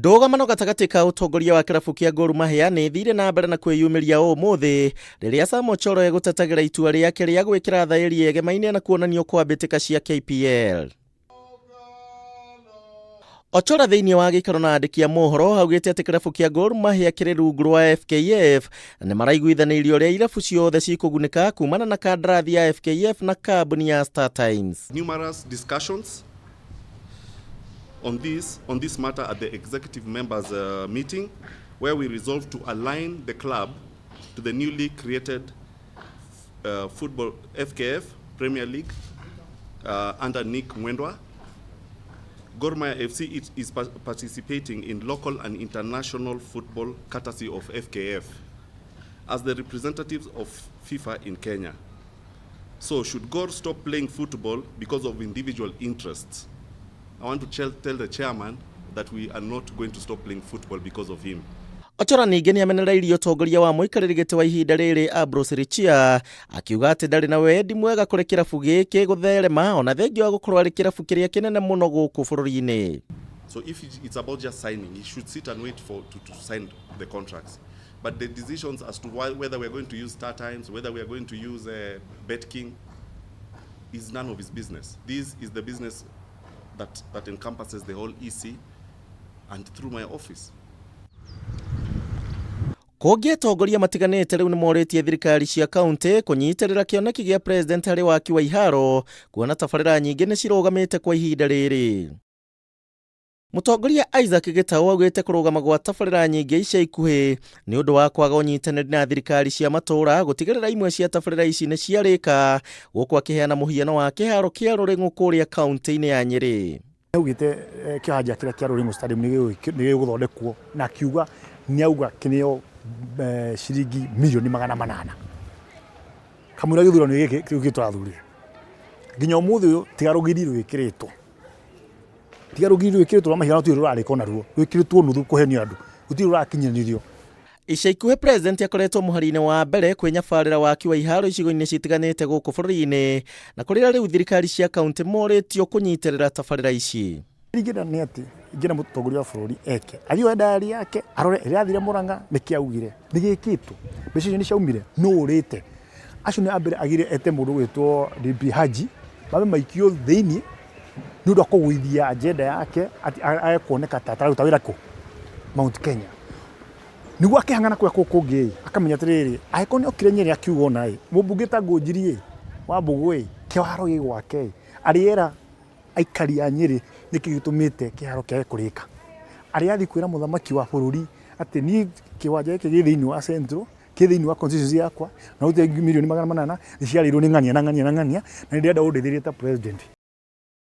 Ndũgamano gatagatĩ ka ũtongoria wa kĩrabu kĩa Gor Mahia nĩ ĩthire na mbere na kwĩyumĩria ũmũthĩ rĩrĩa Sam Ochoro egũtetagĩra itua rĩake rĩa gwĩkĩra thaĩri ĩgemaine na kuonanio kwa mbĩtĩka cia KPL. Ochola thĩinĩ wa gĩikaro na andĩki a mohoro augĩte atĩ kĩrabu kĩa Gor Mahia kĩrĩ rungu rwa FKF na nĩ maraiguithanĩirie ũrĩa irabu ciothe cikũgunĩka kumana na kandarathi ya FKF na kambuni ya Star Times. Numerous discussions on this matter at the executive members meeting, where we resolved to align the club to the newly created football FKF Premier League under Nick Mwendwa. Gor Mahia FC is participating in local and international football courtesy of FKF as the representatives of FIFA in Kenya. So should Gor stop playing football because of individual interests? I want to tell the chairman that we are not going to stop playing football because of him. Ochola ningĩ nĩ amenereirie ũtongoria wa mũikarĩri gĩtĩ wa ihinda rĩrĩ Ambrose Rachier, akiuga atĩ ndarĩ na wendi mwega kũrĩ kĩrabu gĩkĩ gũtherema ona thengia wa gũkorwo arĩ kĩrabu kĩrĩa kĩnene mũno gũkũ bũrũri-inĩ. So if it's about just signing, he should sit and wait to sign the contracts. But the decisions as to whether we're going to use Star Times, whether we are going to use BetKing, is none of his business. This is the business that encompasses the whole EC and through my office. Kũngĩ atongoria matiganĩte rĩu nĩ morĩtie thirikari cia kaunti kũnyitĩrĩra kĩoneki gĩa president harĩ waki wa iharo, kuona tabarĩra nyingĩ nĩ cirũgamĩte kwa ihinda rĩrĩ. Mũtongoria Isaac Gĩtaũ augĩte kũrũgama gwa tabarĩra nyingĩ ica ikuhĩ nĩ ũndũ wa kwaga ũnyitanĩri na thirikari cia matũũra gũtigĩrĩra imwe cia tabarĩra ici nĩ ciarĩka, gũkũ akĩheana mũhiano wa kĩharo kĩa Rũrĩng'ũ kũrĩa kaunti-inĩ ya Nyĩrĩ. Augĩte kĩwanja kĩrĩa kĩa Rũrĩng'ũ Stadium nĩ gĩgũthondekwo na akiuga nĩ auga kĩneo ciringi mirioni 800 kamũira gĩthurano gĩkĩ kĩu tũrathurire. Nginya ũmũthĩ ũyũ tiga rũgiri rwĩkĩrĩtwo, tiga rũgiri rwĩkĩrĩtwo rwa mahiga, rũtirĩ rũrarĩka onaruo, rwĩkĩrĩtwo nuthu kũhenio andũ, gũtirĩ rũrakinyanĩrio. Ica ikuhĩ president akoretwo mũhari-inĩ wa mbere kwĩnyabarĩra waki wa iharo icigo-inĩ citiganĩte gũkũ bũrũri-inĩ, na kũrĩa rĩu thirikari cia kaunti morĩtio kũnyitĩrĩra tabarĩra ici. Ingĩenda nĩ atĩ ingĩenda mũtongoria wa bũrũri eke athiĩ oe diary yake, arore ĩrĩa athire Murang'a nĩkĩ augire, nĩ gĩkĩtwo, mbeca icio nĩ ciaumire, nũ ũrĩte acio. Nĩ ambere agire ete mũndũ gwĩtwo DP Haji, mambe maikio thĩiniĩ nĩ ũndũ wa kũgũithia agenda yake atĩ age kuoneka ta atararuta wĩra kũ Mount Kenya, nĩguo akĩhang'ana kũrĩa kũu kũngĩ akamenya atĩrĩrĩ, angĩkorwo nĩ okire Nyĩrĩ akiuga ona ĩ mũmbunge ta Ngũnjiri ĩ wa Mbũgũ ĩ kĩharo gĩ gwake ĩ arĩera aikari a Nyĩrĩ nĩkĩ gĩtũmĩte kĩharo kĩage kũrĩka, arĩa athiĩ kwĩra mũthamaki wa bũrũri atĩ niĩ kĩwanja gĩkĩ gĩ thĩinĩ wa Central, kĩ thĩinĩ wa constituency yakwa, na gũtirĩ 800,000,000 nĩ ciarĩirwo nĩ ng'ania na ng'ania na ng'ania, na nĩ ndĩrenda ũndeithĩrĩrie ta president.